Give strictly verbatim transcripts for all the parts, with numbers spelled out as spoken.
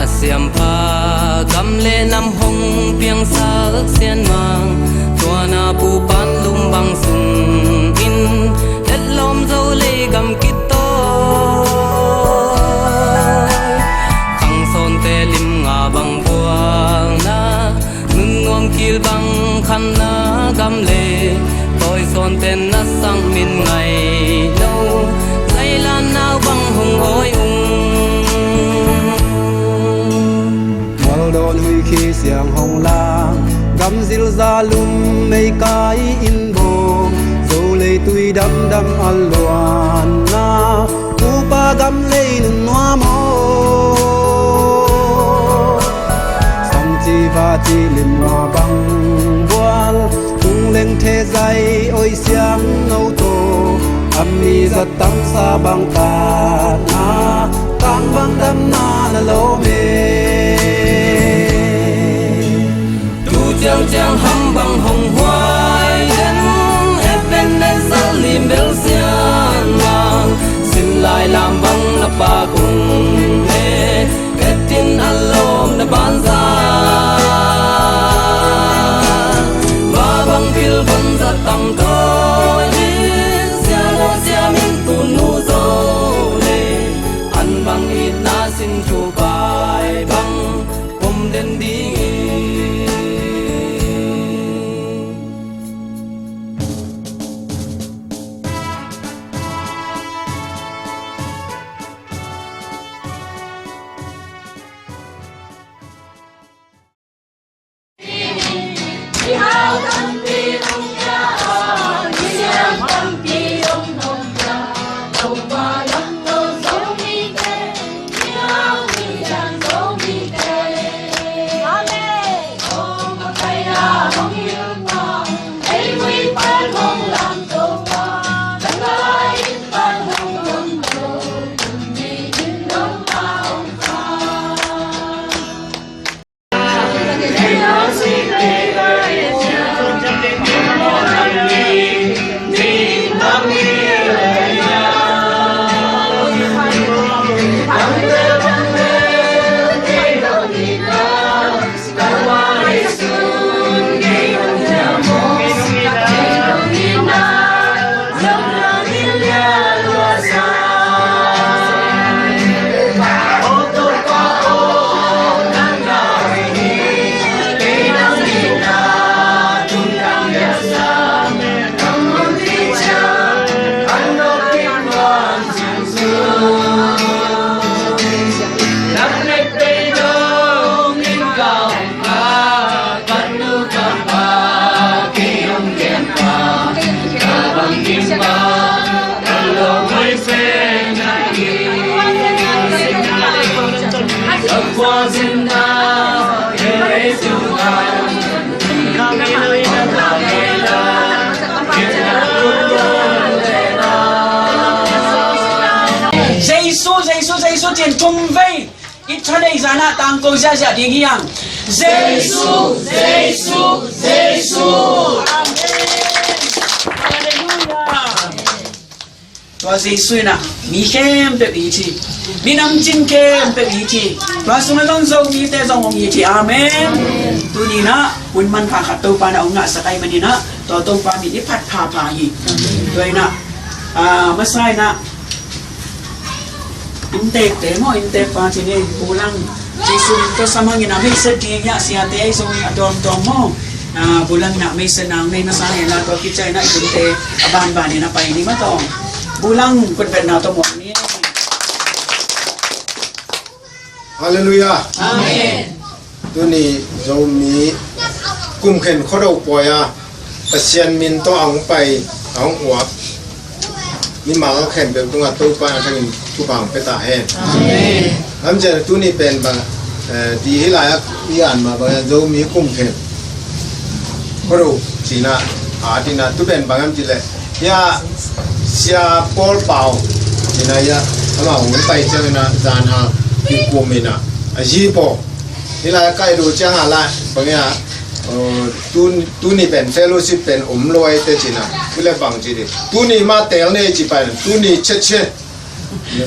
Siampha gam le nam hong piangsak Sianmang, tua na pupan lum bang sungin etlawm zo lei gam kitawi. Khangsawnte lim nga bang buakna, nunnuam kil bang khanna gam le tawisawnte na sang min ngai lo, zailan nau bang hong awi ung. Mualdawn huih khi siang hong lang, gam zilza lum mei kai in bawm, zo lei tui damdam a luanna, pupa gam lei nunnuam aw. Samci vaci limnua bang bual, tung leng thezai oi siang no to, a mi zat tamsa bang tatna, tang bang damna na lawm e. Tu ciangciang ham bang hong huai den, Ebenezer lim bel Sianmang, sin lai lam bang na pak ung e, etin a lawm na banza. Ma bang pilvan za tam tawi ni, Sianmang Siamin tunu zo le, an bang itna sin thu pai bang pom den ding hi. Jesu, Jesu, Jesu, cin thum vei. I thaneih zan ah tangko ziahziah ding hi hang. Jesu, Jesu, Jesu. Amen. Halleluiah. Tua Jesu in ah mi khempeuh it hi. Minam cing khempeuh it hi. Tua sungah zong Zomite zong hong it hi. Amen. Tuni in ah hun manpha khat Topa in ah hong ngahsak ahih manin ah, tua Topa min i phat phapha hi. Tua in ah, ah, masa in ah, innteekte maw, innteek pa ci ni, Pu Lang. Jesu min tawh sam hang in ah, meisa ding hiah siate ahi zongin a tuamtuam maw. Ah, Pu Lang in ah meisa nang nei masa hen la, tua khit ciang in ah i hunte a banban in ah pai ni maw tawh. Pu Lang, khut betna tawh muak ni. Halleluiah. Amen. Tuni Zomi Kumkhen Khuado pawi a Pasian min tawh a hong pai, a hong uap mimal khempeuh tungah Topa in a thangin thupha hong pia ta hen. Amen. Lam ciang tuni pen bang, eh, ti hi lai a, i an mah bang Zomi Kumkhen Khuado cihna a, tina tu pen bang hiam cih leh, hiah Sia Paul Pau cihna hiah amah hong pai ciangin ah, zan hang kikum in ah, a zi paw hi lai, kai do ciang a lai bang hiah, uh, tu, tuni pen fellowship pen om lo ai te cihna, tu le bang ci ding, tuni mah teel nei ci pai, tuni chetchet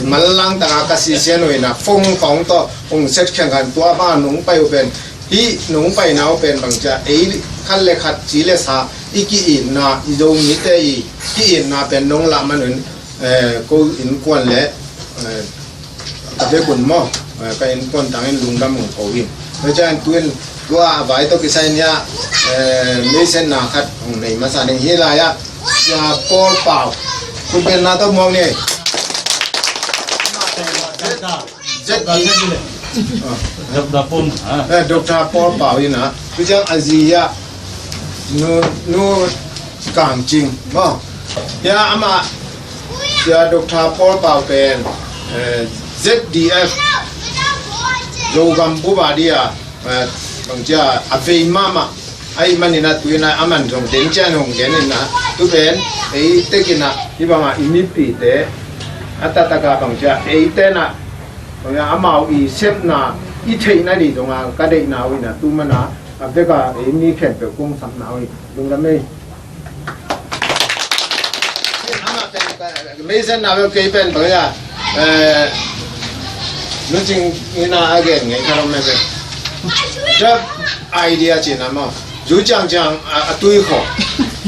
Manlang taka ka sisian uh inah phone khawng tawh hong set khen khan tua banga nong pai uh pen, hih nong paina uh pen bangcia ei khat le khat ci le sa i ki-itna, i Zomite i ki-itna pen nong lah man un, eh, ko innkuan le, eh, ka vekun maw, eh, ka innkuan tangin lungdam hong ko hi. Tua ciang tuin tua a vai tawh kisai nia, eh, meisenna khat hong nei masa ning hi lai-ah, Sia Paul Pau. Khutbetna tawh muak ni. Zet. Doctor Paul, ha? Eh, Doctor Paul Pau inah. Tua ciang a zi ah, Nu, Nu Kang Cing maw. Hia amah, Sia Doctor Paul Pau pen, eh, Z D F, Zogam bup a dia, eh, bangcia a vei mahmah ahih maninah tu inah aman zong den cian hong gen inah tu pen ei tekinah hih bangah i mipite a taktakah bangcia eite nah bangcia amau i sepna i theihna dih zonga ka deihna uh inah tu mana a veka ei mi khempeuh kong sapna uh hi. Lungdam ei. Amah pen, eh, meisenna bel kei pen bang ia, eh, Nu Cing ina a gen ngei kha lo me pen. Job idea cina maw. Zu ciangciang a, a tui kho.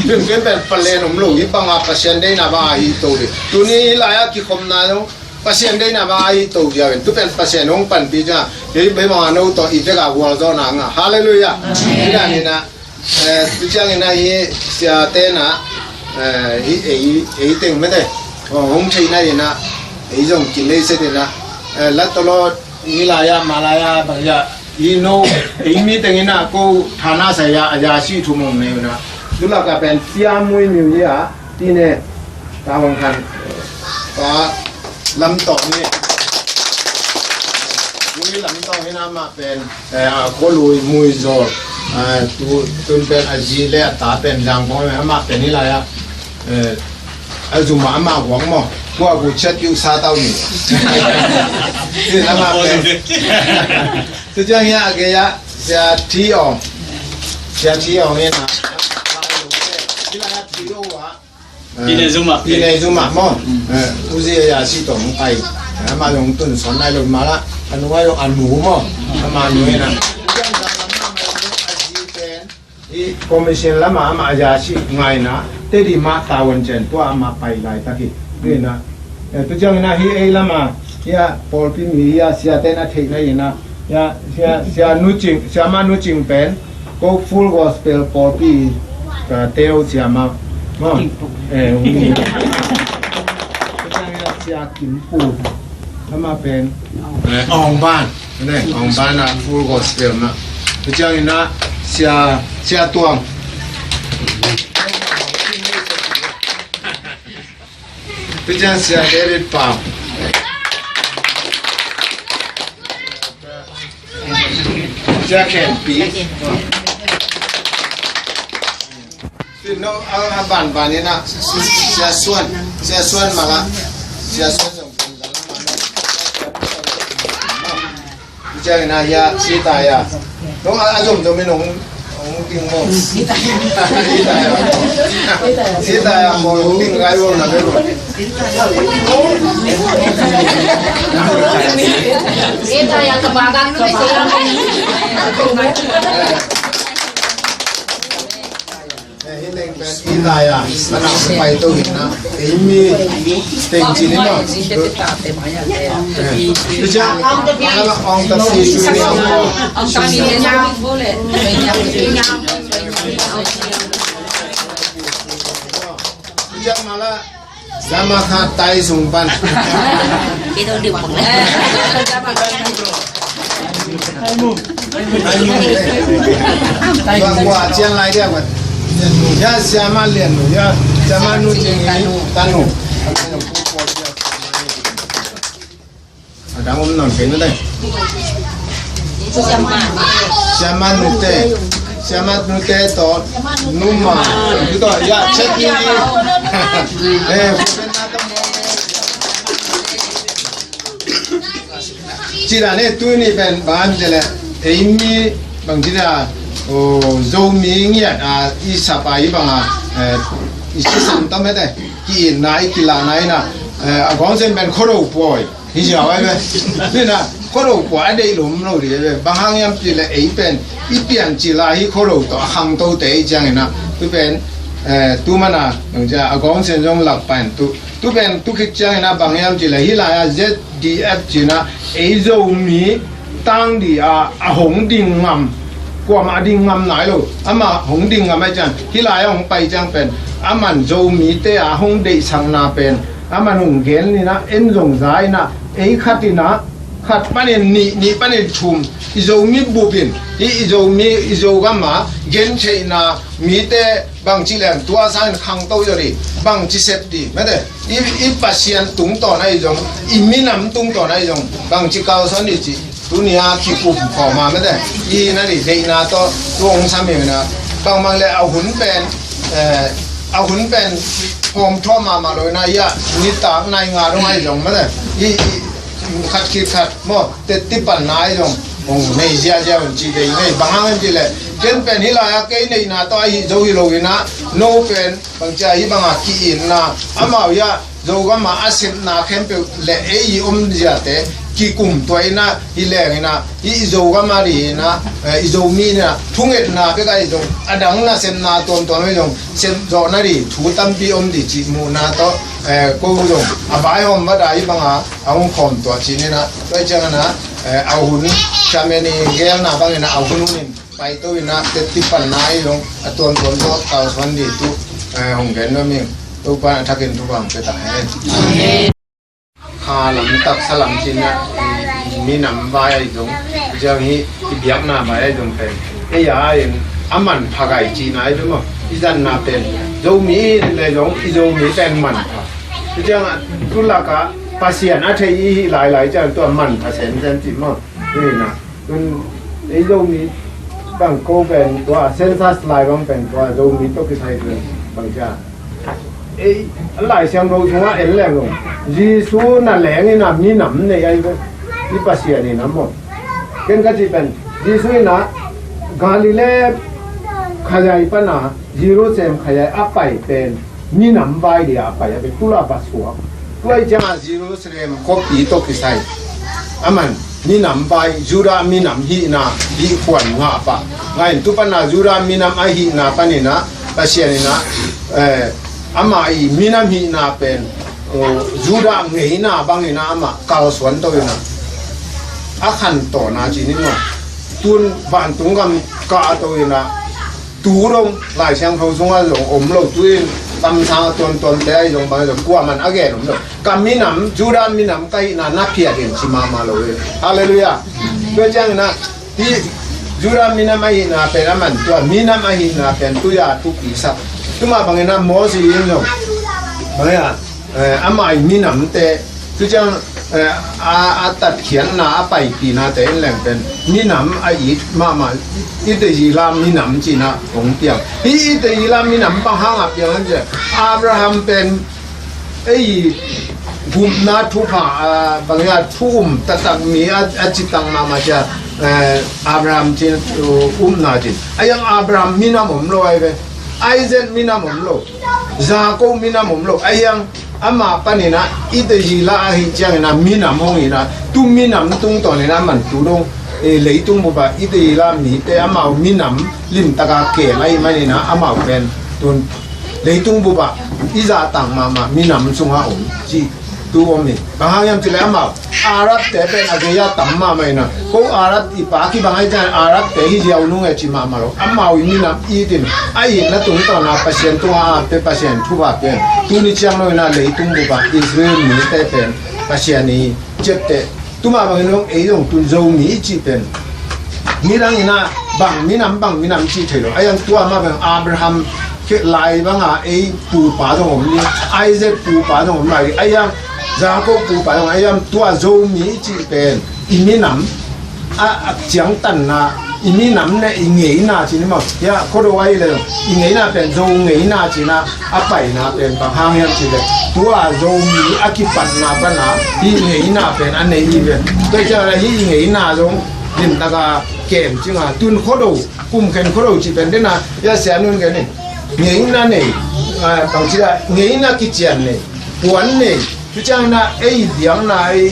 Pen, pen, pen palen om lo, i banga Pasian deina banga hi to di. Tuni i lai a kikhopna lo. Pasian deina banga hi to dia pen. Tu pen Pasian hong panpi cia. Hei, bei banga no to i veka gualzawhna nga. Halleluiah. Amen. Ina, ina. Eh, tu ciangin ahi siate na, eh, hi, ei, ei teng mete. Oh, hong theihna ina, ei zong kinei set ina. Eh, lat tolo, ni laya, malaya, bangya, i no, ei mi teng ina, ko thana saya, aya si thumong ne ina. Dulaka pen sia mui miu ya, tine, ta hong khan, pa, lam tong ni. Mui lam tong ina ma pen. Eh, a khualui muizol, eh, tu, tun pen a zi le a ta pen zang kong le amah pen hi lai ah, eh, a zum ah amah guak maw. Kua gu chet yu sa tau ni. Tin amah pen. Tu ciang hia a gei ah, sia thi ong. Sia thi ong ni na. Hi lai ah thi ong ah. Pinei Zuma. Pinei Zuma maw. Mm. Eh, uzi ya si tong pai. Eh, ama long tun son nai lo mala. Anu ayo anu maw. Ama nu ina. I commission lama ama ya si ngaina. Tedi ma tawan chen tua ama pai lai taki. Ina. Eh, tu jang ina hi ei lama. Ya, pawlpi mi ya sia tena theina ina. Ya, sia, sia Nu Cing, sia ma Nu Cing pen. Ko Full Gospel pawlpi ka teu siama. Maw. Eh, ung ni. Sia Kim Pu. Ama pen. Eh, Ong Ban. Ne, Ong Ban a Full Gospel ma. Ciang ina sia, sia Tuang. Pi ciang sia David Pau. Sia Ken Pi. Pi no, a, a ban ban ina, sia Suan, sia Suan mala, sia Suan zong. Pi ciang ina ya, sita ya. Nong a, a zom zom in nong, nong ting mo. Sita ya. Sita ya mo, nong ting gai mo na be mo. Sita ya, kabagan mo, sita. Eh, hi teng pen i lai a, mana pai to hi na. Ei mi teng ci ni maw. Eh, tu cia, mana ong ta si su ni maw. Tu cia mana Zama kha tai sung pan. Kita udah pang. Gua, gua cian lai dia, gua. Ya, siama lian, ya, siama Nu Cing ini, tanu. Adang om non kena dai. Siama Nute. Siama Nute to numa. Gitu ya, chat ni. Eh, ci da ne tu ni pen bang ci le. Ei mi bang ci da, o, Zomi ngiat a i sap a i bang a, eh, i sisam tam he te. Ki-itna i kilahna ina. Eh, a gawng sen pen khuado puai hi ziau ai ve. Hi na, khuado puai a deih lum lo dih ai ve. Bang hang hiam cih leh ei pen i pian cil a hi khuado tawh a khangtote i ciangin ah tu pen, eh, tu man a, nang cia a gawng sen zong lak pan tu, tu pen tu khit ciangin ah bang hiam cih leh hih lai-ah Z D F ci-in ah ei Zomi tang dih a, a hong ding ngam, kuamah a ding ngam nai lo. Amah hong ding ngam ai ciang, hih lai a hong pai ciang pen, aman Zomite a hong deihsakna pen aman hong gen in ah, en zong za in ah, ei khat in ah, khat panin nih, nih panin thum, i Zomi bup in, i, i Zomi, i Zogam a gentheihna mite bangci leng tua sangin khangto zaw dih, bangci sep dih, mate, i, i Pasian tungtawn ahi zong, i minam tungtawn ahi zong, bangci kalsuan dih cih tuni a kikum khawm a, mate, i na dih deihna tawh tu hong sam hi na. Bangmang le a hun pen, eh, a hun pen hawm thawm mahmah lo hi na, i a nitak nai nga dong ahi zong, mate, i, i khat khit khat maw, tetti panna ahi zong hong nei ziahziah un ci dei ngei. Bang hang hiam cih leh ken pen hih lai-ah kei neihna tawh ahi zo hi lo hi na, no pen bangci a hih banga ki-itna, amau hi a Zogam a a sepna khempeuh le ei i om ziate kikum tuah in ah, hi leng in ah, hih i Zogam a dih in ah, eh, i Zomi in ah thungetna bek ahi zong, a dang nasepna tuamtuam ahi zong sep zawhna dih thu tampi om dih cih muhna tawh, eh, ko zong a vaihawm vat a hih banga a hong khawm tuah cih ni na. Tua ciangin ah, eh, a hun, Chairman i gelna bangin ah a hun hun in paito in ah, tetti panna ahi zong a tuamtuam tawh kalsuan dih tu, eh, hong gen nuam ing. Topa in a thakin thupha hong pia ta hen. Kha lam, taksa lam cih in ah, i, i minam vai ahi zong, ciang hi i biakna vai ahi zong pen, ei a in a manpha gai cihna ahi zong maw, i zatna pen Zomi le zong i Zomi pen manpha. Ciang ah tu lakah Pasian a thei i hih lailai ciang tua manpha sensen cih maw. Hi na. Tun ei Zomi bang ko pen tua census lai bang pen tua Zomi tawh kisai pen bang cia. Ei, Lai Siangtho sungah en leng zong Jesu na leng in ah minam nei ahi ve. I Pasian in ah maw. Ken ka cih pen Jesu in ah Galilee khayaai pan a Jerusalem khayaai a pai pen minam vai dih a pai a ve, tu la va suak. Tua i ciangah Jerusalem khuapi tawh kisai, aman minam vai, Judah minam hihna hih khuan ngah pah. Ngah in tu pan a Judah minam ahihna panin ah Pasian in ah, eh, amah i minam hihna pen, oh, Judah ngeina bangin ah amah kalsuan to in ah, a khantawn a cih ni maw. Tun vantung gam kah to in ah, tu dong Lai Siangtho sungah zong om lo, tu in kamsang a tuamtuamte ahi zong bang zong kuaman a gen om lo. Ka minam, Judah minam ka hihna na phiat in ci mahmah lo hi. Halleluiah. Tua ciangin ah hih Judah minam ahihna pen aman tua minam ahihna pen tu-a thupi sak. Tu mah bangin ah Moses in zong bang hi a, eh, amah i minamte, tu ciang, eh, a, a tatkhiatna, a paipinate in leng pen minam a it mahmah, Israel minam cih in ah hong piang. Hih Israel minam bang hangah piang hiam cih leh, Abraham pen ei gupna thupha, ah, bang hi a, thu um taktak mi a, a citak mahmah cia, eh, Abraham cih, uh, upna cih. A hiang Abraham minam om lo ahi ve. Isaac minam om lo. Jacob minam om lo. A hiang amah panin ah Israel ahih ciangin ah minam hong in ah, tu minam tungtawn in ah aman tu dong, eh, leitung bup ah Israel mite amau minam limtak a kem ahih manin ah amau pen tun leitung bup ah i zahtak mahmah minam sungah om cih tu om hi. Bang hang hiam cih leh amau Arabte pen a gei a tam mahmah in ah, ko Arab i pa kibang ahih ciangin Arabte hi ziau nung e ci mahmah lo. Amau i minam it in, a itna tungtawn a Pasian tungah a apte Pasian thupha pen tuni ciang lo in ah leitung bup ah Israel mite pen Pasian i ciapteh. Tu mah bangin zong ei zong tun Zomi i cih pen midang in ah bang minam, bang minam cih thei lo. A hiang tua mah bang Abraham khit lai bang a ei pupa zong om ni, Isaac pupa zong om lai. A hiang Jacob pupa zong, a hiang tua Zomi i cih pen i minam a, a ciangtanna, i minam le i ngeina cih ni maw. Hia, khuado ahi le i ngeina pen Zo ngeina cih in ah a paina pen bang hang hiam cih leh, tua Zomi a kipatna pan a hih ngeina pen a nei hi ve. Tua ciang a hih i ngeina zong limtak a kem cing a, tun khuado, kum khen khuado cih pen den a, hia, sia nun khen in ngeina nei, ah, bang cih a, ngeina kician nei, puan nei, Tua ciangin ah ei biakna, i,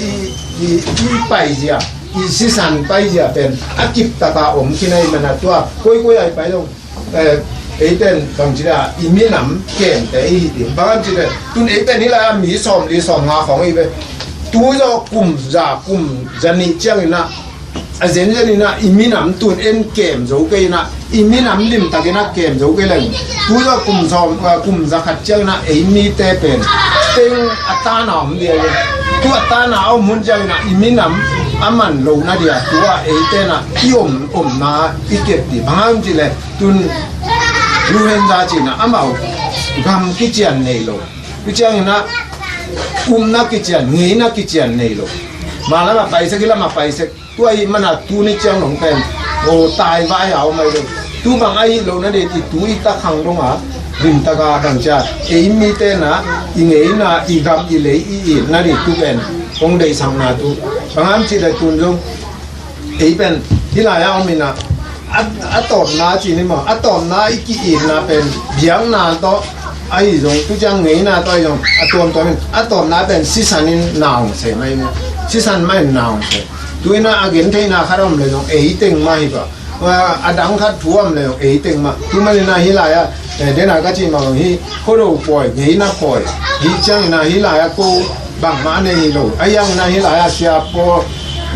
i, i paizia, i sisan paizia pen a kiptaka om khin ahih manin ah tua koikoi ah i pai zong, eh, eite'n bangci leh i minam kemte i hi ding. Bang hang hiam cih leh tun eite'n hih lai-ah mi sawmli sawmnga khawng i hi ve. Tu zaw kum za, kum za nih ciangin ah a zenzen in ah i minam tun en kem zo kei in ah, i minam limtakin ah kem zo kei leng, tu zaw kum sawm, ah, kum za khat ciangin ah ei mite pen teng a tana om ding hi. Tu a tana a om hun ciangin ah i minam a man lohna ding a, tu a eite'n ah i om, omna i kep ding. Bang hang hiam cih leh tun Rohingya cih in ah amau gam kician nei lo. Tua ciangin ah upna kician, ngeina kician nei lo. Mah lamah pai sek, hih lamah pai sek. Tua ahih manin ah tuni ciang dong pen, aw, tai vai a om ahi lo. Tu bang ahih lohna ding i tu i ta khang dong a, limtaka bangci a, ei mite'n ah i ngeina, i gam, i lei i itna ding tu pen hong deihsakna tu. Bang hang hiam cih leh tun zong ei pen hih lai-ah om in ah, a, a tawpna ci ni maw, a tawpna i ki-itna pen biakna tawh ahi zong, tu ciang ngeina tawh ahi zong, a tuamtuam in, a tawpna pen sisan in na hong sem ahi maw. Sisan mah in na hong sem. Tu in ah a gentheihna khat a om leh zong ei teng mah hi pah. A, a dang khat thu a om leh zong ei teng mah. Tu manin ah hih lai-ah, eh, den a ka cih mah bang, hih Khuado pawi, ngeina pawi, hih ciangin ah hih lai-ah ko bangmah nei hi lo. Ahi hangin ah hih lai-ah sia pawl,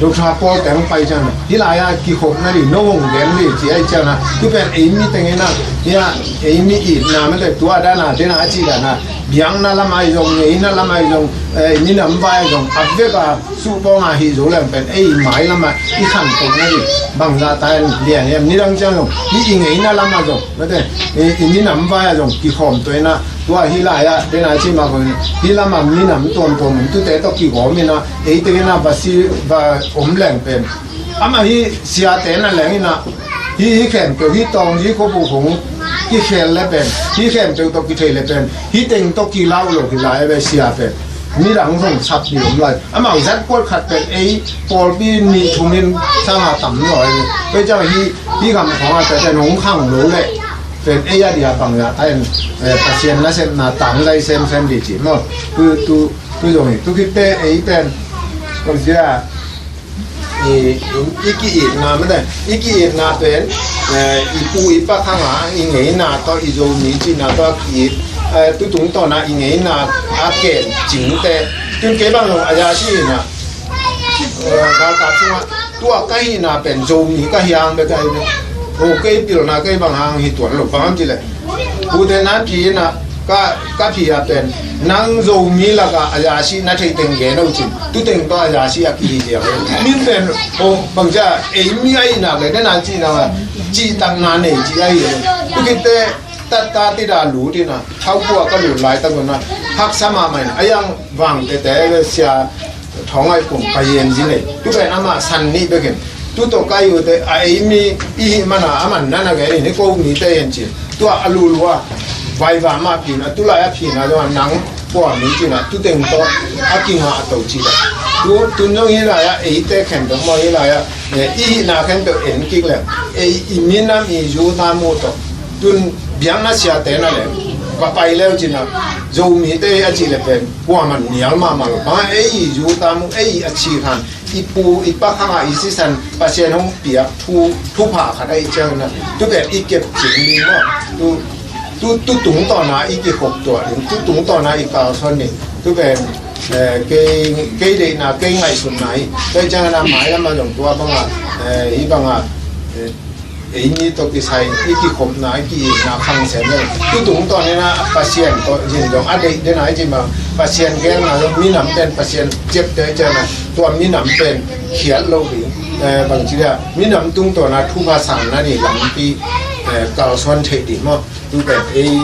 doctor pawl teng pai ciangin ah hih lai-ah kikhopna ding, no hong gen ding ci ahih ciangin ah, tu pen ei mi teng in ah, hih ei mi itna mah leh tua dan a, den a a cih dan a, biakna lam ahi zong, ngeina lam ahi zong, eh, minam vai ahi zong, a vek a suhpawng a hih zo leng pen ei mai lamah i khantohna ding bangzah ta in lian hiam? Nidang ciang zong hih i ngeina lamah zong, mate, i, i minam vai ah zong kikhawm tua in ah, tua hih lai-ah, den a cih mah bangin, hih lamah minam tuamtuam om, tute tawh kigawm in ah, ei teng in ah va si, va om leng pen, amah hih siate na leng in ah, hih, hih khempeuh, hih tawng, hih khuabu khong kikhel leh pen, hih khempeuh tawh kithei leh pen, hih teng tawh kilau lo hi lai ve sia pen. Midang zong sap ding om lai. Amau zat kuat khat pen ei pawlpi nih thum in sang a tam lo hi. Tua ciang hih, hih gam khawng a pen hong khang lo leh pen ei a dia bang a ta in, eh, Pasian nasepna tangzai semsem ding ci maw. Tu, tu, tu zong hi. Tu khit teh ei pen, kong sia, i, i, i ki-itna mah te, i ki-itna pen, eh, i pu i pa khang a, i ngeina tawh, i Zomi cihna tawh a ki-it, eh, tu tungtawn a i ngeina a ken cingte. Tun kei bang zong a za si in ah, eh, Galkap sungah, tua ka hihna pen Zomi ka hi hang bek ahi ve. Aw, kei pilna kei bang hang hi tuan lo, bang hang cih leh, pute na phi in ah, ka, ka phi a pen, nang Zomi lakah a za si na theih teng gen o cin, tu teng tawh a za si a kihi ziau. Min pen, aw, bang cia, ei mi ahi nak leh, den a cih nak a, cihtakna nei cih ahi. Tu khit teh, tatta tida lut in ah, thau pua ka lut laitak un ah, haksa mahmah in, a yang vang tete sia, Thawng Ngai Pum, Payen Zi Nei, tu pen amah san nih bek in, tu tawh ka hi uh teh, a ei mi i hih man a, a man na na gen in, hih ko mite hi in cin. Tua a lulu a, vaiva mah phin, a tu lai a phin a zong a nang pua mi cin a, tu teng tawh a kingah a to cin a. Tu, tun zong hih lai a, eite khempeuh maw hih lai a, eh, i hihna khempeuh en kik leh, ei i minam i zu ta mu tawh. Tun biakna siate na leh, va pai leu cin a, Zomite a cih leh pen, kuaman nial mahmah lo. Bang hang ei i zu ta mu, ei a cih khan, i pu, i pa khang a i sisan, Pasian hong piak thu, thupha khat ahih ciangin ah, tu pen i kep cing ding maw. Tu, tu, tu tungtawn a i kikhop tuah ding, tu tungtawn a i kalsuan ding. Tu pen, eh, kei, kei deihna, kei ngaihsutna hi. Tua ahih ciangin ah mailam ah zong tua bang a, eh, hih bang a, eh, ei mi tawh kisai, i kikhopna, i ki-itna khang sem lo. Tu tungtawn in ah Pasian tawh zin zong a deih den a i ci mah, Pasian gelna zong minam pen Pasian ciapteh ciangin ah, tua minam pen khiat lo ding. Eh, bangci dia, minam tungtawn a thupha sang na ni lampi, eh, kalsuan theih ding maw. Tu pen ei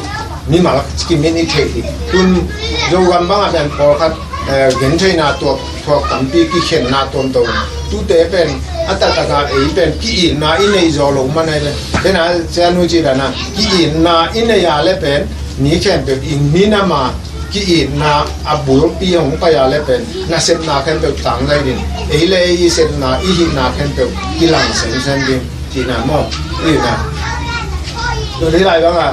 mimal kimin i theih ding. Tun Zogam bang a pen pawlkhat, eh, gentheihna tuak, tuak tampi, kikhenna tuamtuam. Tute pen a taktak a ei pen ki-itna i neih zawh loh man ahi pen. Pen a cianu ci dan a ki-itna i neih a leh pen mi khempeuh i minam a ki-itna a bulpi hong pai a leh pen nasepna khempeuh tangzai ding. Ei le ei i sepna, i hihna khempeuh kilang semsem ding. Cihna maw? Itna. Tuni lai bang a,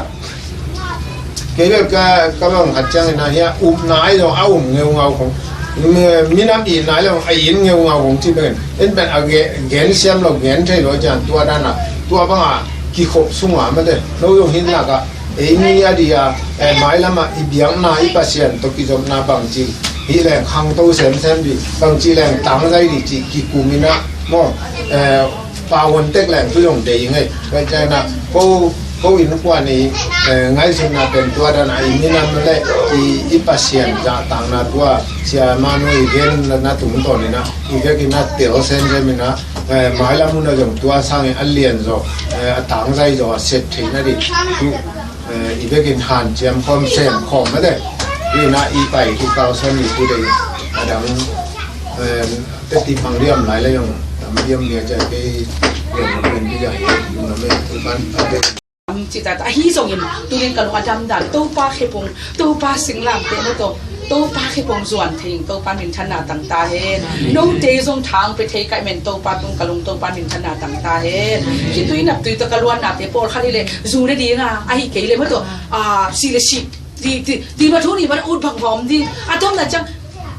kei bel ka, ka bang khat ciangin ah hia, upna ahi zong a um ngeungau khong. Mi, minam i nai lo a in ngeungau hong ci bengin en pen a ge-, gen siam lo, gen thei lo cian tua dana tua banga kikhop sunga mate no zong hin laka ei mi a dia, eh, mailama i biakna i Pasian to kizopna bangci hi leng khangto semsem di, bangci leng tangzai di ci kikuminah maw, eh, pau hon tek leng tu zong dei ngei. Tua ciana ko, ko innkuan i, eh, ngaihsutna pen tua dana i minam le i, i Pasian zahtakna tua Sia Manu i genna tungtawninah i vekinah tel semseminah, eh, mailam huna zong tua sangin a lian zaw, eh, a tangzai zaw a set theihna di tu, eh, i vekin hanciam khawm sem khawm mate. Tuinah i pai hi kau sawm i tu dei a dang, eh, teti pang diam lai la zong tam diam dia cia kei zong na pen dia hi lungna me tu kan a dei. Cita ta ahi zongin tunin ka lung a damdan Topa khepung, Topa singlamteh na tawh Topa khepung zuan thei in Topa minthanna tang ta hen. Note zong thang pe thei kaih men Topa tung ka lung Topa minthanna tang ta hen. Khitui naptui tawh ka luannate pawlkhat hileh zu le dinga ahi kei le ma tawh, ah, si le si di, di, di ma thu ni ban ut bang va om ding a tomna ciang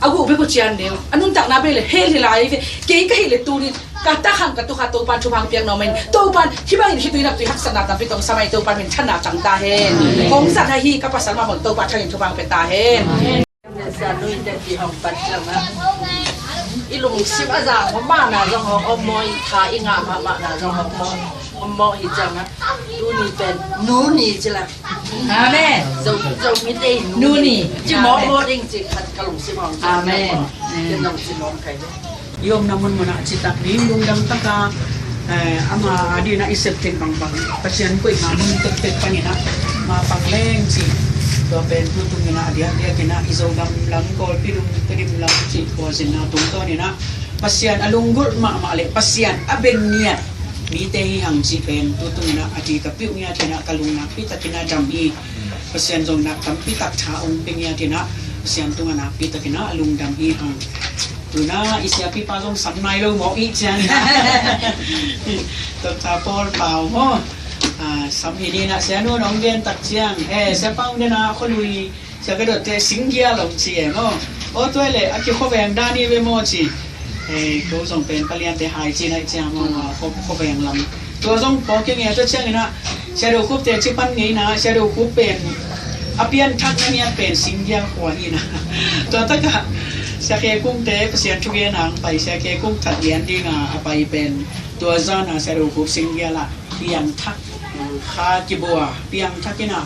a guh bek uh cian ding a nuntakna bek le hel hi lai ve. Kei ka hih le tunin ka takhang ka tukha Topan thupha piak nuam in Topan hih bangin khitui naptui haksatna tampi tong samai Topan minthanna tang ta hen. Kong zat ahi ka pasal mah bang Topa thangin thupha pia ta hen. Sia nui te ti hong pat ciang a i lungsim a zang hong mahna zong hong om maw, i tha i ngah mahmahna zong hong om maw, om maw hi ciang a tuni pen nu ni ci la. Amen. Zo, zo mi te nu ni ci maw maw ding ci khat ka lungsim hong ci. Amen. Ken nong ci nuam kai le. I omna munmunah citak ding lungdam taka, eh, ama a dinah i septen bangbang Pasian koihna mun tektek paninah mapang leng cih tua pen tutunginah a diakdiakinah i Zogam lam, Kawlpi dum, Tedim lam cih khuazinna tungtawninah Pasian a lunggulh mahmah le Pasian a benngiat mite hi hang cih pen tutunginah a di ka piuh ngiatinah ka lung nakpitakinah dam hi. Pasian zong nak tampitak tha ong pe ngiatinah Pasian tungah nakpitakinah a lungdam hi hang. Tuna i siapipa zong sam nai lo mawk ih ciang Doctor Paul Pau maw? Ah, sam hi dinah sianu nong gen tak ciang, eh, siapa ong dena khualui sia ka dotte singgial ong ci e maw? Aw tua le a kikhuaveng dan hi ve maw ci. Eh, ko zong pen paliante hai ci nai ciang maw, khuaveng lam. Tua zong pawk kenge tua cianginah Sia Do Khup te ci pan ngeina, Sia Do Khup pen a pianthak na ngiat pen singgial khua hi na. Tua takah Sia Khe Kung te Pasian thugen ang pai, Sia Khe Kung that lian dinga a pai pen tua zana Sia Do Khup singgial ah piangthak kha kibua, piangthak ina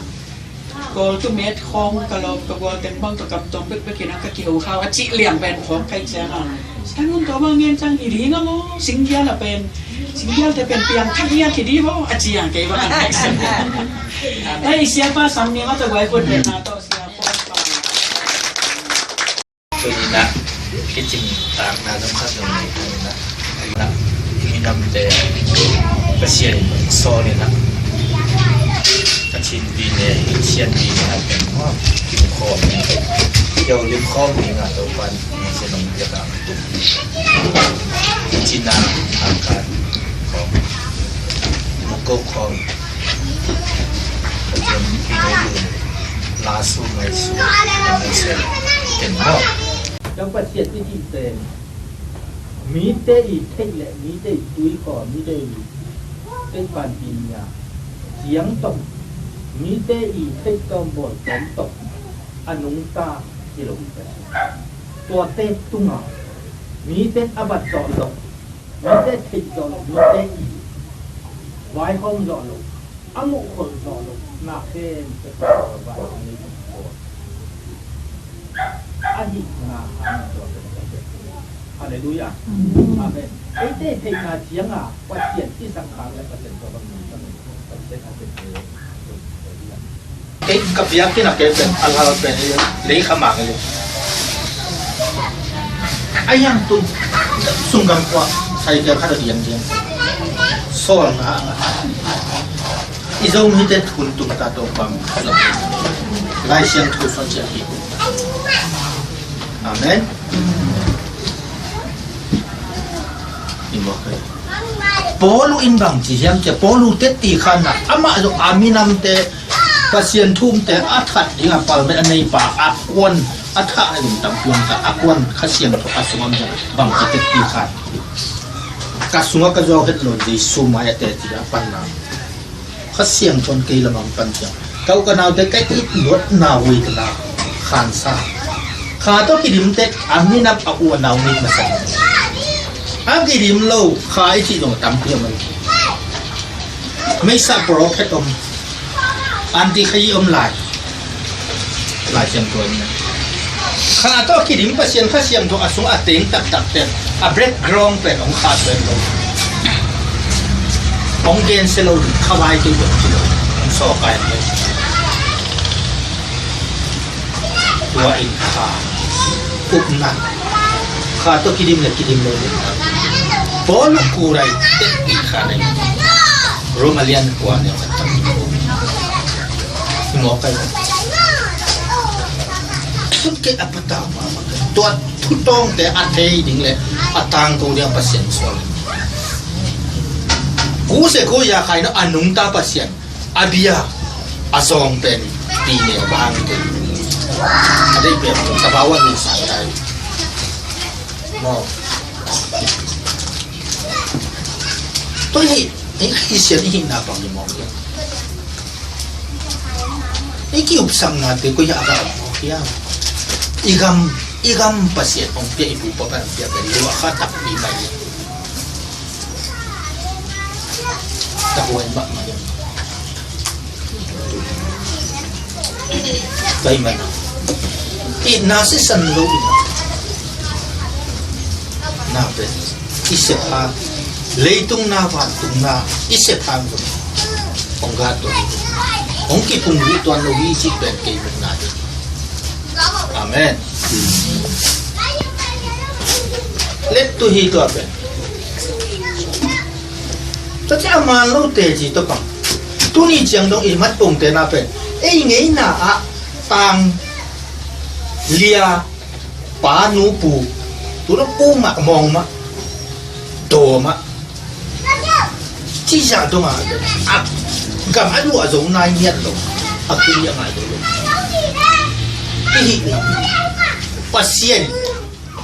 Kawl tu met khawng ka lawm ka gual teng bang ka kam tawm bekbek ina ka kiho khau a cih liang pen khawng kai cianga. Sia nun tua bang ngen cang hi ding a maw, singgial a pen singgial te pen piang thak ngiat hi di maw a ciang kei bang an thak sia. Ai siapa sam ni mata guai put pen na tawh sia pawh pa. Tuni na kicing tak na zam khat zam ni tuni na na ini namte Pasian sawl ina Kachin pi ne Sian pi ne a pen kim khawm ni. Yo lim khawm ni nga to pan ni se nong pia ka. Cina angkat kong mukau kong. Katian pinai lu lasu maisu maisu ken mo. Yang Pasian i cih pen mite i theih le mite i tui khaw mite i theih panpih nia ciang tawh mite i theih tawm bawl tawm tawh a nungta hi lo hi Pasian. Tuate tunga mite a bat zawh loh, mite theih zawh loh, mite i vaihawm zawh loh, a muhkholh zawh loh na khempeuh Topa in a nei tung ko. Ahihna hang tuate. Halleluiah. Amen. Eite theihna cianga Pasian i sak khak le Pasian tua bang mi Pasian a tete. Kei ka biakinn ah kei pen a lal pen hi lei kha mang hi. A yang tu sung gam kua sai kei kha da diam diam. Sawl nga nga. I Zomite thun tung ta to pang. Lai Siangtho suan cia hi. Amen. Paulu in bang ci hiam cia Paulu te ti khan na amah zong a minamte Pasian thumte a that ding a palmen a nei pa a kuan A thah a lim tampi om ta, a kuan Kha Siangtho a sungah bang, bang kitek pi khan. Ka sungah ka zuau het lo, Jesu mai a teci a panna. Kha Siangtho in kei lamang pan ciang. Ka u ka naute ka it luatna, weitna khansa. Kha tawh kidim tek a minam a u a nau mit masa. A kidim lo, Kha i cih zong tampi om. Meisa prophet om. Anti Kha i om lai. Lai Siangtho in. Kha tawh kidim Pasian Kha Siangtho a sung a teng taktak pen, a background pen hong khat pen lo. Hong gensia lo, kha vai kei pen ci lo. Hong sawkai lo. Tua in Kha upna. Kha tawh kidim le kidim lo. Paul kurai tek i Kha nei. Rom a lian kua neu khat tam. Mawkai. Sut ke a patau ma ma. Tua thutawngte a thei ding le a tangko ding a Pasian sual. Ku se ko ya khai no a nungta Pasian. A bia a zawng pen pi ne bang te. A dei pen ka bawa ni sa tai. Mo. Tua hi, i Khristian i hihna bang i mawk hiam? I kiupsamnate koi ah a va om mawk hiam? I gam, i gam Pasian hong pia, i pu pa pan pia pen lua kha takpi mai. Tahuai mahmah hiam? Pai mana. Itna sisan lo in. Na pen i sep ha. Leitung na vantung na i sep ha. Hong ga to. Hong kipung lut tuan lo hi cih pen kei mun na hi. Amen. Let tu hi tua pen. Tua ci a man lo teci tawh pang. Tuni ciang dong i mat pongte na pen ei ngeina ah tang lia pa nu pu tu dong pu mah mawng mah daw mah ci zah dong a a gam a luah zo nai ngiat lo a kuli a ngai lo lo. I hih lam Pasian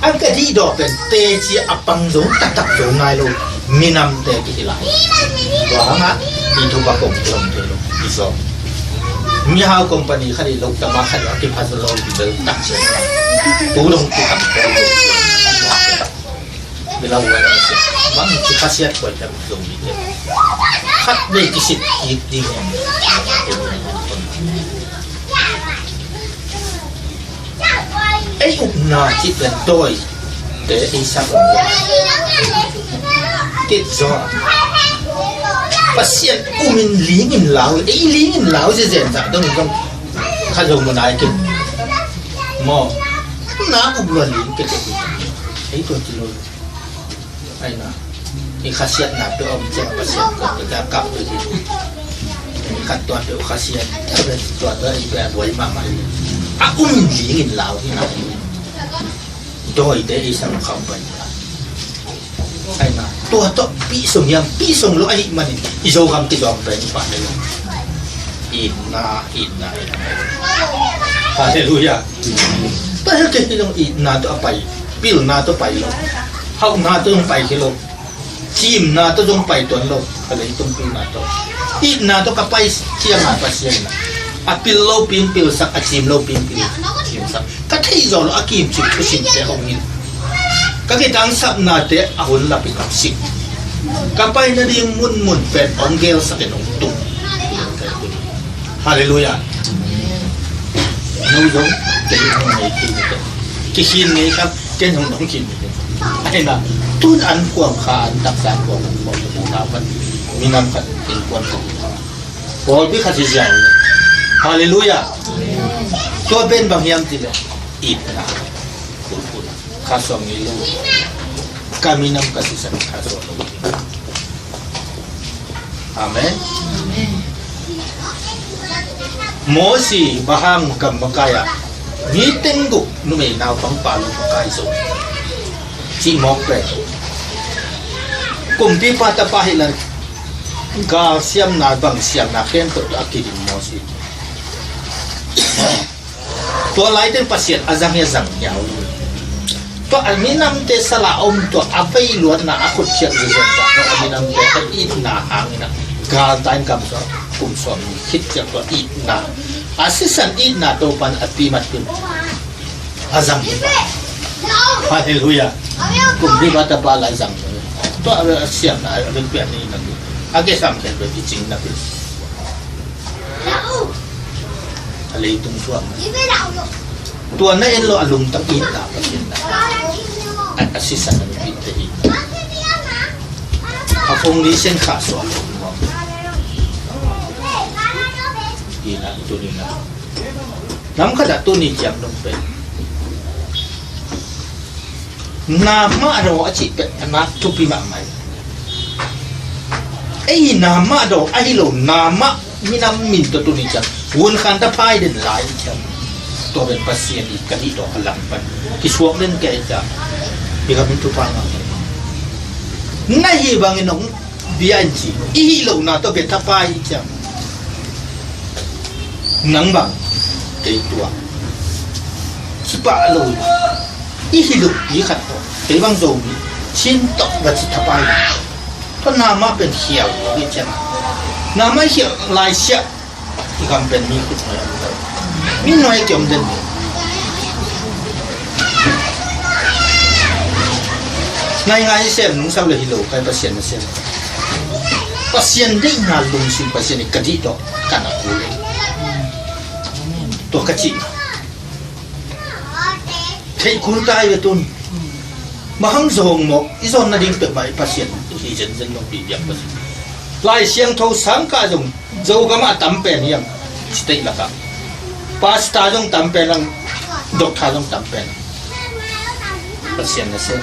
An ka dihdawh pen teci a pang zo taktak zo nai lo minamte kihi lai. Tua hangah i thupa kong kiom thei lo i zawh. Mihau company khat i lo tama khat a kipha zo lo i bel tak cia. Tu dong kikam ko. Bilau wa bang kikhasiat koi tak zo i te. Khat vei kisit kik ding em. Ei upna cih pen dawi te ei sak om lo. Kit zaw. Pasian um in ling in lau, ei ling in lau zezen zah dong in zong kha zo mu nai kit. Maw. Na up lua ling kit. Ei tua ci lo. Aina i khasiatna peuh a om ciang Pasian kong ka kap peuh hi. Khat tua peuh khasiat tua peuh i peuh a buai mahmah hi. A um in ling in lau hi na hi. Dawite i sang khau pai hi. Aina tua tawh pi sung hiam, pi sung lo ahi manin i Zogam kizawng pen i pah le lo. Itna, itna, itna. Halleluiah. Tua hi kei hi lo itna tawh a pai, pilna tawh pai lo. Hauhna tawh zong pai hi lo. Cimna tawh zong pai tuan lo. Ka leitung pilna tawh. Itna tawh ka pai ciangin Pasian a pil lo pin pilsak, a cim lo pin pil cimsak. Ka theih zawh lo a kimcik thusimte hong in. Ka kitangsapnate a hun lapin hong sik. Ka pai nading munmun pen hong gelsakin hong tung. Halleluiah. No zong kei hong nei khin ni kei. Kikhin ngei khat ken hong dong khin ni kei. Aina tun an kuang kha an taksa kuang an kuang tu na pan minam khat in kuang tu. Pawlpi khat hi ziau. Halleluiah. Tua pen bang hiam ti le itna. Kha suang ngei lo. Ka minam ka sisan kha suang lo. Amen. Mosi bang hang gam makai ah mi teng guk numei naupang pa lo makai zo. Cih mawk pen kumpipa tapa hi lan gal siamna bang siamna khempeuh a kidim Mosi. Tua laite in Pasian a zang hi a zang hiau. Tua a minamte sal a om tua a vei luatna a khut khiat zezen tua a minamte a itna hangin a galta in gam sawm kum sawm nih khit ciang tua itna a sisan itna Topan a pimat in a zang hi. Halleluiah. Kum hi ba tapa la zang hi. Tua a siamna a vekpi a neihna hi. A kisam khempeuh kicingna hi. A leitung suak. Tua na en lo a lungtang itna Pasian na. A, a sisan a mipite hi. A foundation kha suak. Hi na tuni na. Nam khat a tuni ciang dong pen. Na mah daw a cih pek a nak thupi mahmah hi. Ei, na mah daw ahi lo, na mah minam min tawh tuni ciang vunkhan taphai den lai ciang. Tua pen Pasian i ka dih tawh a lam pan kisuak den kei ciang. I ka min thupha ngah hi. Na hih bangin hong bia in ci. I hih lohna tawh bia thapai ciang. Nang bang kei tua kipah lo hi. I hih lohpi khat tawh kei bang Zomi Chin tawh va ci thapai hi. Tua na mah pen khial lo hi ciang. Na mah khial lai siah. I gam pen mi khut nuai om lo. Mi nuai a kiom den. Ngaingai sem nungsau le hi lo kai Pasian na sem. Pasian deihna lungsim Pasian i ka dih tawh ka na kul. Tua ka cihna. Theih kul tai ve tun. Bang hang zong maw, i zon nading peuhmah i Pasian hi zenzen dong pi biak Pasian. Lai Siangtho sang kah zong Zogam ah a tam pen hiam? State lakah. Pastor zong tam pen ang, doctor zong tam pen ang. Pasian na sem.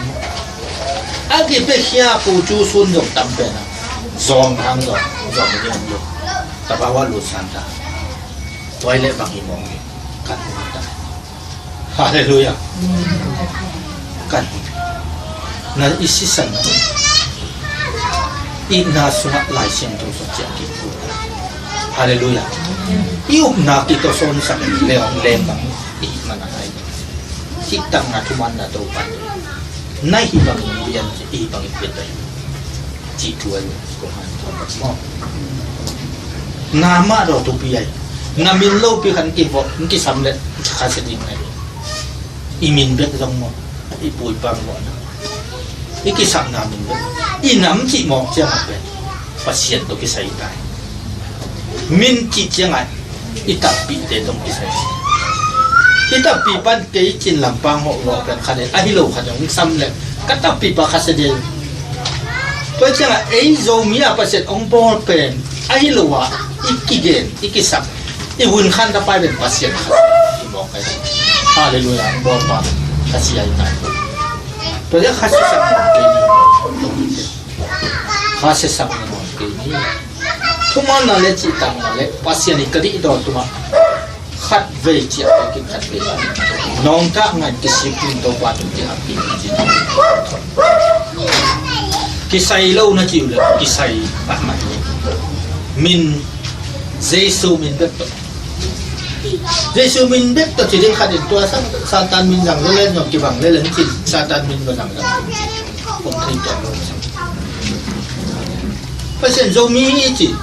A kipiakhia Pu Cu Sun zong tam pen ang. Zong hang zong, zong hang zong. Tabawa lusan ta. Tuai le bang hi mong hi. Kan ta. Halleluiah. Kan. Na i sisan. I na sungah Lai Siangtho sung ciah kik. Halleluiah. I upna kito son sak leng leng bang. I mana ai. Cihtakna thumanna Topan. Na hih bangin bian ci, hih bangin bian ci. Cih thu ai. Kong han thu maw. Na mah daw thupi ai. Na min lopi khan kivawh, kisam le kha sia ding ai. I min bek zong maw. I pu i pa min vawhna. I kisapna min bek. I nam cih mawk ciang a pen Pasian tawh kisai tai. Min cih ciang ai. I takpihte tawh kisai. I takpih pan kei Chin lampang hawh lo pen kha den, ahi lo kha den, hong sam leh ka takpih pa kha sia den. Tua ciangah ei Zomi a Pasian hong bawl pen ahi lo ah i kigen, i kisap, i vun khan ta pai pen Pasian kha sia den. I mawk ai. Halleluiah, hong bawl pa kha sia i tai. Tua ciang kha sia sak nawn kei ni. Kha sia sak nawn kei ni. Thumanna le cihtakna le Pasian i ka dih dawn tungah khat vei ciah vei kik khat vei. Nawngkah ngai kisip in Topa tung ciah a pi ci. Kisai lo na ci uh le kisai mahmah hi. Min Jesu min bek tawh. Jesu min bek tawh ci ding khat in tua sa Satan min zang le le zong kibang le le ci Satan min va zang zang. Kong thei tuan lo. Pasian Zomi hi ci.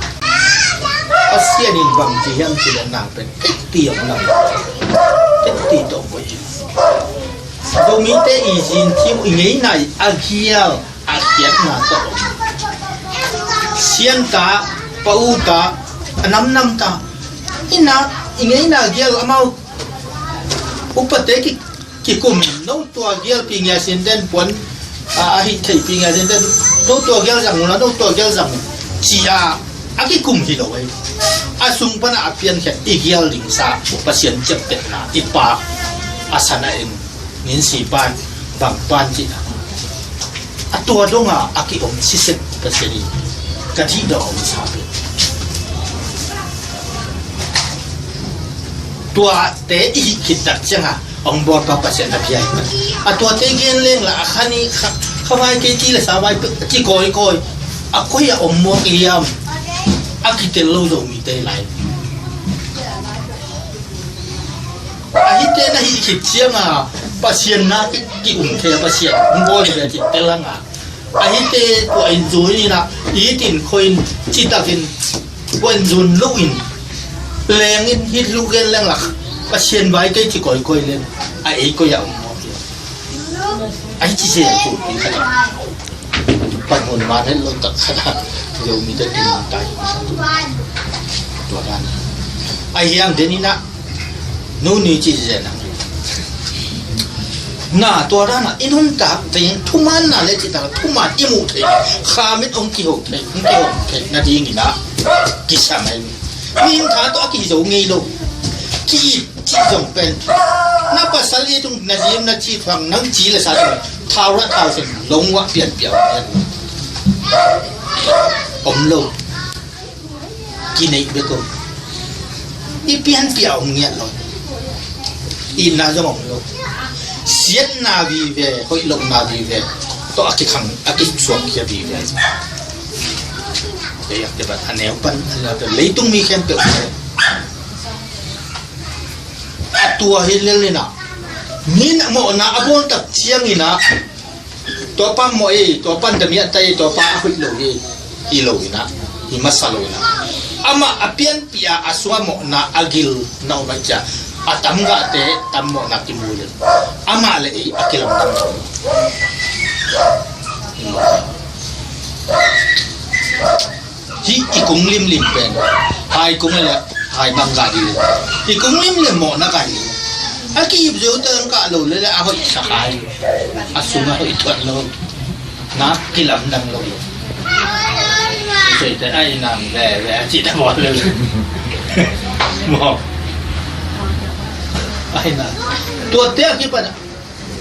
Pasian in bang ci hiam ci le nang pen tekti a nang. Tekti tawh boi. Zomite i zin ci i ngeina i a gial a khiatna tawh. Sianta, pauta, a namnamta. Ina i ngeina gial amau upate ki kikum, no tua gialpi ngia sin den puan, a, a hih theihpi ngia sin den, no tua gial zang uh la, no tua gial zang uh, ci-a a kikum hi lo ei. A sung pana a piankhiat i gial dingsa Pasian ciaptehna i pa a sana en, nin si pan, bang pan cihna. A tua donga a ki-om sisek Pasian in ka dih dawh a om sa peuh. Tuate i hih khit tak cianga hong bawlpa Pasian a bia hi. A tuate gen leng la a kha ni kha, kha vai kei ti le sa vai peuh a ci kawikawi. A koi a om mawk i hiam? A kitel lo Zomite lai. A hih Na hih khit cianga Pasian na ki, ki um thei a, Pasian hong bawl ve cih tel hanga. Ahite tua in zui inah, itin khoi in, citakin tua in zun lo in, lengin hih lu gen leng lak, Pasian vai kei ci koikoi leng, a ei koi a um mawk hi. Ahi ci se tu pi khat a. Pan hun man het lo tak khat a. Zomi te tin tai. Tua dan. Ahi hang den inah. Nu ni ci zen ang. Na tua dan a, i nuntak teng thuman na le cih tak a, thuman i muh thei. Kha mit ong kiho thei, ong kiho thei na ding inah. Kisam ai. Min tha tawh a kizo ngei lo. Ki it cih zong pen. Na pasal i tung na dim na ci thuang nang ci le sa tung. Thau ra thau sen long wah pian pian. Om lo. Kineih bek om. I pianpih a om ngiat lo. Itna zong om lo. Siatna vive, hoih lohna vive. Tawh a kikhang, a kisuak khia vive. Ei a kibat a neu pan, a neu pan. Leitung mi khempeuh. A tua hi lel inah. Min a mawhna a bawn tak ciang inah. Tua pa mawh ei, tua pan damiah tai ei, tua pa a hoih lo hi, hi lo inah, hi masa lo inah. Amah a pianpih a, a sua mawhna a gil na om a cia. A tam gahte, tam mawhna kimu le. Amah le ei, a kilamdang lo. Hih i kung limlim pen, hai kung le hai bang kah dih le. I kung limlim mawhna kah dih. A ki-ip zeu teng kah lo le le a hoih sa hai. A sung a hoih tuan lo. Na kilamdang lo. Sei te ai nam ve ve a ci ta bawl le le. Maw. Ai na. Tua te a kipan a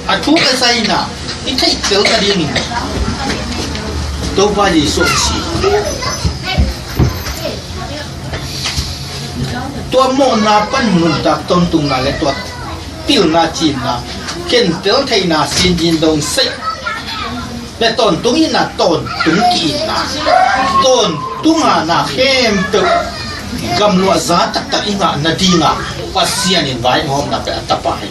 A thu ka zaina i theih tel ta dingin Topa Jesuh a si. Tua mawhna pan nuntak tawntungna le tua pilna cinna khentel theihna sinzin dong seih le tawntung itna tawntung ki-itna tawntunga na khempeuh gamluah za taktak i ngah nadinga Pasian in vaihawmna pe a tapa hi.